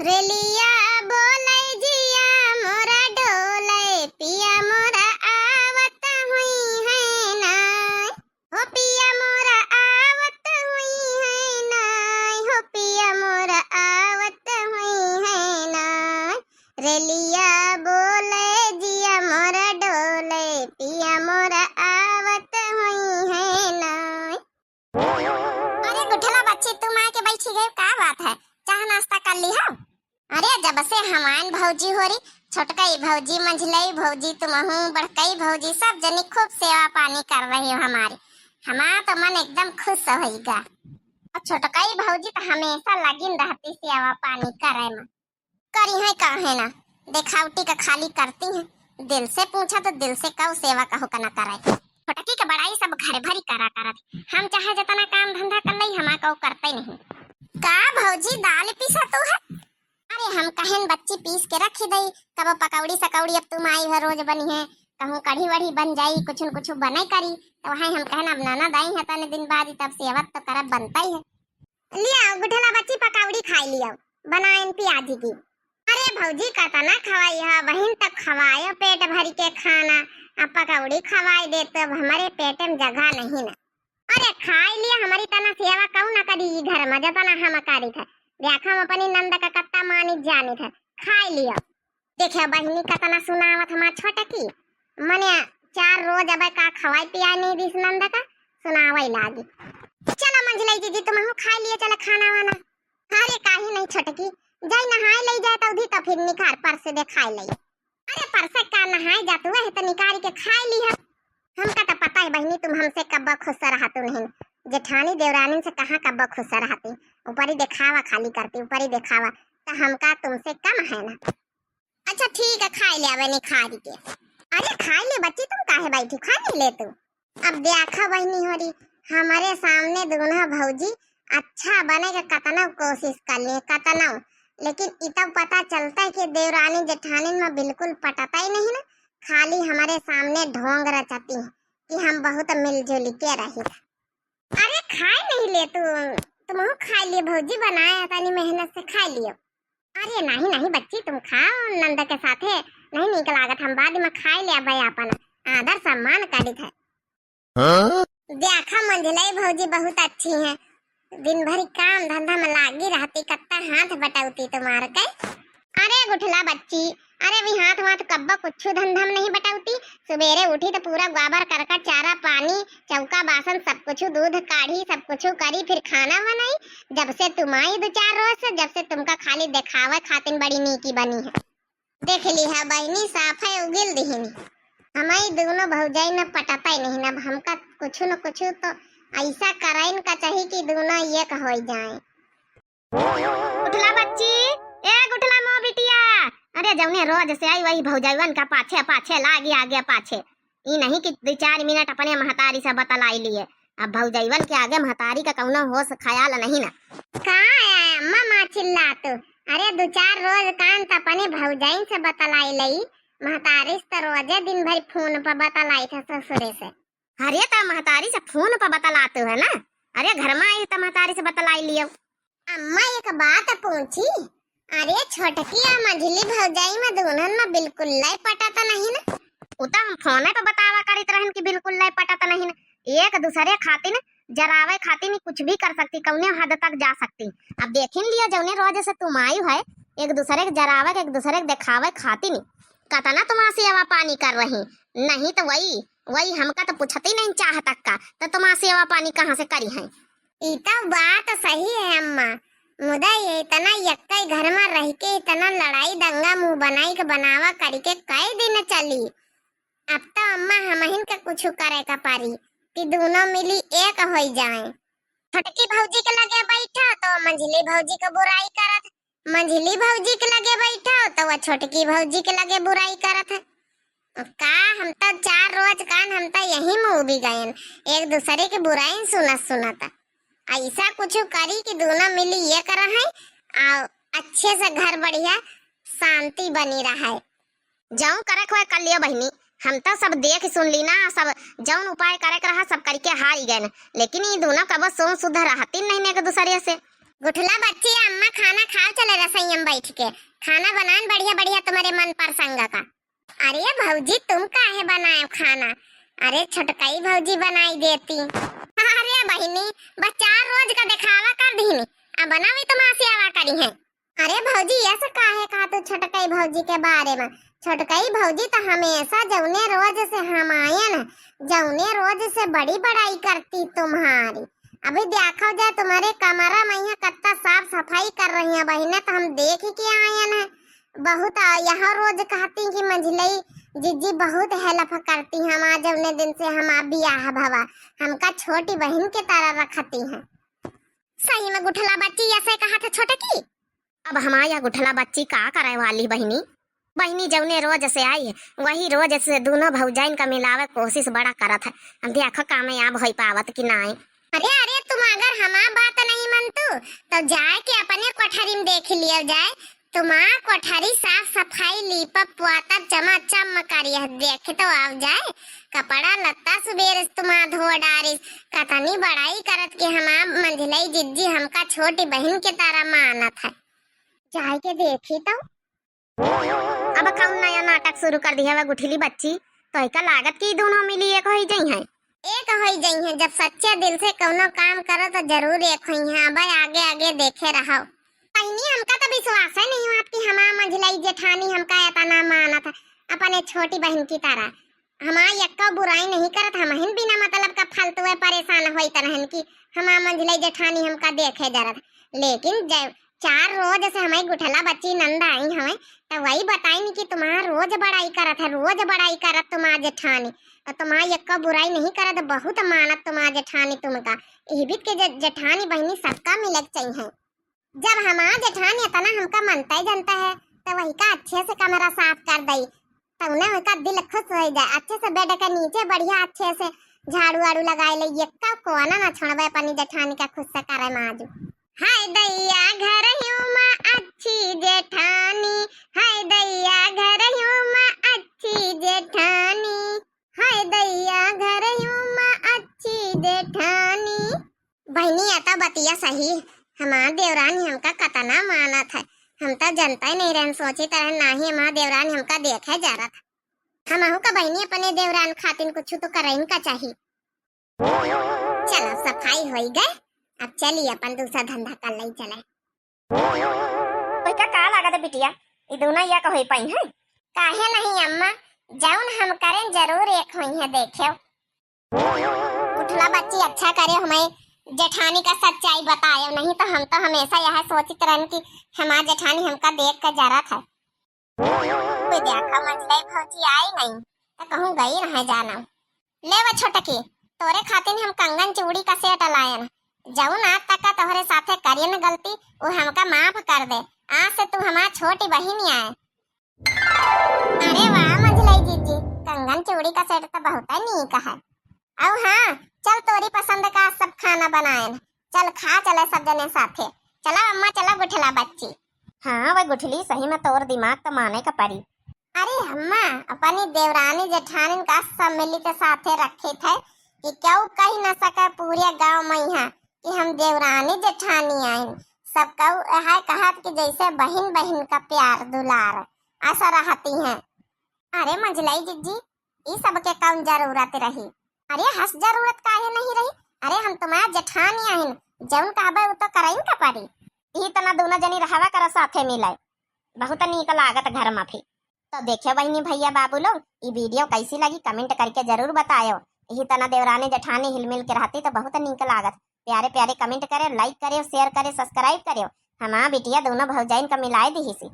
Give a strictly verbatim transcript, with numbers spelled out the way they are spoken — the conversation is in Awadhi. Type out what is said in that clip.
रेलिया बोलै जिया मोरा डोलै, पिया मोरा आवत हुइहैं नाय। हो पिया मोरा आवत हुइहैं नाय, हो पिया मोरा आवत हुइहैं नाय। रेलिया बोलै जिया मोरा डोलै, पिया मोरा आवत हुइहैं नाय। अरे गुठला बच्ची, तुम आके बैठी गए, का बात है? चाह नाश्ता कर ली हो? अरे जब से हमार भौजी होरी, छोटकई भौजी, मंझलई भौजी, तुमहू बड़कई भौजी, सब जनी खूब सेवा पानी कर रही हो हमारी। हमार तो मन एकदम खुश होइगा। और छोटकई भौजी तो हमेशा लगिन रहती सेवा पानी करे में। करिहैं काहे ना, देखावटी का खाली करती हैं। दिल से पूछा तो दिल से कऊ सेवा कहू का ना करे। छोटकी के बड़ाई सब घर भरी करा करत। हम चाहे जतना काम धंधा कर लई, हमा कऊ करते नहीं। का भौजी दाल पीसा तू है? अरे हम कहन बच्ची पीस के रखी दई, कब पकौड़ी सकौड़ी अब तुम आई हो रोज बनी है, कहूँ कढ़ी वढ़ी बन जाई, कुछ न कुछ बने करी। तो वहाँ हम कहन अब ननद आई है तने दिन बाद, तब सेवा तो करब बनता ही है। लिया गुठला बच्ची पकौड़ी खाई लिया, बनाएन प्याजी की। अरे भौजी कतना खवाई है बहिन, तब खवायो पेट भरी के खाना, अब पकौड़ी खवाई दे तो अब हमारे पेट में जगह नहीं ना। अरे खाई लिया, हमारी तना सेवा कऊ ना करी ई घर में, जतना हम करी थे। देखो हम अपनी नंद का कत्ता मानी जानी थे, खाई लिया। देखे बहिनी कतना सुनावत हमार छोटकी, मने चार रोज अब का खवाई पियाई नहीं दिस नंद का, सुनावई लागी। चलो मंझलई जीजी तुमहू खाई लिए चले खाना वाना। अरे काही नहीं छोटकी, जाई नहाए लई जाए तो उधी तो फिर निखार परस दे खाए लई। अरे परस का नहाए जात हुआ है तो निकारी के खाए ली है। हमका तो पता है बहिनी तुम हमसे कब्बो खुश रहतू नहीं, जेठानी देवरानी से कहाँ कब्बो खुश रहती, ऊपरी देखावा खाली करती, ऊपरी देखावा। तो हमका तुमसे कम है ना। अच्छा ठीक है, खाई ले अबे निखारी के। अरे खाई ले बच्ची, तुम काहे बैठी, खा नहीं ले तू? अब देखा बहिनी होरी, हमारे सामने दोनों भौजी अच्छा बने के कतनो कोशिश कर लिए, कतनो, लेकिन इतब पता चलता है कि देवरानी जेठानी में बिल्कुल पटता ही नहीं ना, खाली हमारे सामने ढोंग रचती है कि हम बहुत मिलजुल के रही। अरे खाए नहीं ले तू, तुमहू खाए लिए भौजी, बनाए तनी मेहनत से खाए लियो। अरे नहीं नहीं बच्ची तुम खाओ नंद के साथे, नहीं नीक लागत, हम बाद में खाए ले अबे अपन आदर सम्मान करित है। हाँ? देखा मंझलई भौजी बहुत अच्छी हैं, दिन भर काम धंधा में लागी रहती, कत्ता हाथ बटौती तुम्हार के। अरे गुठला बच्ची, अरे अभी हाथ वाथ कब्बो कुछु धंधा में नहीं बटौती। सुबेरे उठी तो पूरा गोबर करकट चारा पानी चौका बासन सब कुछु दूध काढ़ी सब कुछु करी फिर खाना बनाई। जब से तुम आई दो चार रोज से, जब से तुमका खाली देखावे खातिन बड़ी नीकी बनी है। देख ली है बहिनी साफे उगिल दिहिनी। हमई दोनों भौजाई न पटता ही नहीं, अब हमका कुछु न कुछु तो ऐसा कराइन का चाही कि दोनों एक हो जाए। गुठला बच्ची, ए गुठला मो बिटिया, अरे जौने रोज से आई वही भौजाइवन का पाछे पाछे लागी आगे पाछे। ई नहीं कि दो चार मिनट अपने महतारी से बतलाई लिए, अब भौजाइवन के आगे महतारी का कौनो होश ख्याल नहीं ना। का है अम्मा माँ चिल्लात? अरे दो चार रोज कान त अपने भौजाइन से बतलाई लई, महतारी से तो रोजे दिन भर फोन पर बतलाई था ससुरे से। अरे त महतारी से फोन पर बतलात है ना, अरे घर में आई त महतारी से बतलाई लियो। अम्मा एक बात पूछी, अरे छोटकी आ मंझली भौजाई में दोनों में बिल्कुल लय पटत नहीं ना। उ त हम फोने पे बतावा करित रहन कि बिल्कुल लय पटत नहीं ना। एक दूसरे खातिन जरावे खातिन कुछ भी कर सकती, कौने हद तक जा सकती। अब देखिन लिया जौने रोज से तुम आयु है, एक दूसरे के जरावे के, एक दूसरे के देखावे खातिन कतना तुम्हार सेवा पानी कर रही, नहीं तो वही, वही हमका तो पूछती नहीं चाह तक का, तो तुम्हार सेवा पानी कहाँ से करी है? ई तो बात सही है अम्मा, मुदा ये इतना यक्कई घर में रह के इतना लड़ाई दंगा मुंह बनाई के बनावा करी के कई दिन चली? अब तो अम्मा हमहिन के कुछ करे का पारी कि दोनों मिली एक होई जाए। छोटकी भौजी के लगे बैठा तो मंझली भौजी के बुराई करत, मंझली भौजी के लगे बैठा तो वह छोटकी भौजी के लगे बुराई करत है। का हम तो चार रोज कान हम तो यही में उबी गयन, एक दूसरे के बुराई सुनत सुनत। ऐसा कुछ करी कि दोनों मिली ये कर है और अच्छे से घर बढ़िया शांति बनी रहे। जौन करे के होए कर लियो बहिनी, हम तो सब देख सुन ली ना, सब जौन उपाय करे के रहा सब करके हारी गए न, लेकिन ये दोनों कबो सोच सुधर रहती नहीं एक दूसरे से। गुठला बच्ची, अम्मा खाना खाव चले रसोई में बैठ के। खाना बनाएन बढ़िया बढ़िया तुम्हारे मन पसंद का। अरे भौजी, तुम काहे बनाए खाना? अरे छोटकई भौजी बनाई देती। अरे बहिनी, बस चार रोज का दिखावा कर दीनी, अब बनावी तुम्हार सेवा करी है। अरे भौजी, ऐसे काहे कहा तू छोटकई भौजी के बारे में? छोटकई भौजी तो हमेशा जौने रोज से हम आयन, जौने रोज से बड़ी बड़ाई करती तुम्हारी। अभी देखो जाए तुम्हारे कमरा में यहाँ कत्ता साफ सफाई कर रही है बहिने, तो हम देख के आयन है। बहुत, आ, यह रोज कहती कि मंझलई जिज्जी बहुत help करती हमार, जौने दिन से हमार बियाह भवा, हमका छोटी बहिन के तरह रखती हैं। सही में गुठला बच्ची ऐसे कहा था छोटकी। अब हमार यह गुठला बच्ची का करे वाली बहिनी? बहिनी जौने रोज से आई है, वही रोज से दोनों भौजाइन का मिलावे कोशिश बड़ा करत है। अब देखो कामयाब होई पावत कि नाई। अरे, अरे, तुम अगर हमार बात नहीं मनतू, तो जाए के अपने कोठरी में देख लिया जाए। तुम्हार कोठरी साफ सफाई, लीपब पोतब चमाचम करिया, देखे तो आव जाए। कपड़ा लत्ता सुबेर से तुम्हार धो डारिस। कतनी बड़ाई करत कि हमार मंझलई जिज्जी हमका छोटी बहिन के तरह मानत है। जाए के देखी तो। अब कौन नया नाटक शुरू कर दिया है गुठली बच्ची? तो एका लागत कि ई दोनों मिली एक होई जई हैं। एक होई जई हैं, जब सच्चे दिल से कौनो काम करो तो जरूर एक होई हैं। अब आगे आगे देखे रहो। बहिनी, हमका तो विश्वास ही नहीं हुआ कि हमार मंझलई जेठानी हमका इतना मानत है, अपने छोटी बहन की तरह। हमार यक्का बुराई नहीं करत, हमहिन बिना मतलब का फालतू में परेशान होइत रहन कि हमार मंझलई जेठानी हमका देखे जरत। लेकिन जब चार रोज से हमारी गुठला बच्ची नंद आई हमें, तो वही बताइन कि तुम्हार रोज बड़ाई करत है, रोज बड़ाई करत तुम्हार जेठानी, और तुम्हार यक्का बुराई नहीं करत, बहुत मानत तुम्हार जेठानी तुमका। इही बीत के जे-, जेठानी बहिनी सबका मिले के चाहिए। जब हमार जेठानी इतना हमका मनता ही जनता है, तो वही का अच्छे से कमरा साफ कर दई, तो उन्हें उनका दिल खुश हो जाए। अच्छे से बेड के नीचे बढ़िया अच्छे से झाड़ू वाड़ू लगाए ले, यक्का कोना ना छोड़बे अपनी जेठानी का खुश से करे में आजू। हाय दैया घरहियो में अच्छी जेठानी, हाय दैया घरहियो में अच्छी जेठानी, हाय दैया घरहियो में अच्छी जेठानी। बहिनी, या तो बतिया सही, हमार देवरानी हमका कतना मानत है। हम तो जनता ही नहीं रहन, सोचित रहन, ना ही हमार देवरानी हमका देखे जरत। हमहू का बहिनी अपने देवरान खातिन कुछ तो करइन का चाही। चलो, सफाई होई गए, अब चली अपन दूसरा धंधा कर लई चले। तोहका का लागत है बिटिया, ई दोनों एक होई पाई हैं? काहे नहीं अम्मा, जौन हम करें जरूर एक होई हैं, देखेव। गुठला बच्ची, अच्छा करे हमें जेठानी का सच्चाई बतायो, नहीं तो हम तो हमेशा यह सोचित रहन कि हमार जेठानी हमका देख के जरत है। कोई देखा मंझलई भौजी आई नहीं, तो कहूँ गई रहे जानो। ले वो छोटकी, तोरे खातिन हम कंगन चूड़ी का सेट लायन। जौन आज तक का तोहरे साथे करियन गलती, वो हमका माफ कर दे। आज से तू हमार छोटी बहिन आए। अरे वाह मंझलई जीजी, कंगन चूड़ी का सेट तो बहुत नीक है। अउ हाँ, चल तोरी पसंद का सब खाना बनाएन। चल खा चले सब जने साथे। चला अम्मा, चला गुठला बच्ची। हाँ, वह गुठली सही में तोर दिमाग तो माने का पड़ी। अरे अम्मा, अपनी देवरानी जेठानिन का सब मिली के साथे रखे थे कि केहू कही न सके पूरे गांव में यहाँ कि हम देवरानी जेठानी आइन। सब केहू यह कहत कि जैसे बहिन बहिन का प्यार दुलार ऐसा रहती हैं। अरे मंझलई जिज्जी, ई सब के कौन जरूरत रही? अरे हस जरूरत काहे नहीं रही? अरे हम तुम्हार जेठानी आइन, जौन कहबे उ तो करइन का पड़ी। ई तना दोनों जनी रहवा करो साथे मिले, बहुत नीक लागत घर में फिर। तो देखे बहिनी भैया बाबू लोग, ई video कैसी लगी comment करके जरूर बतायो। यही तना देवरानी जेठानी हिलमिल के रहती तो बहुत नीक लागत। प्यारे प्यारे comment करे, like करे, share करे, subscribe करे। हमार बिटिया दोनों भौजाइन का मिलाए दिहिसी।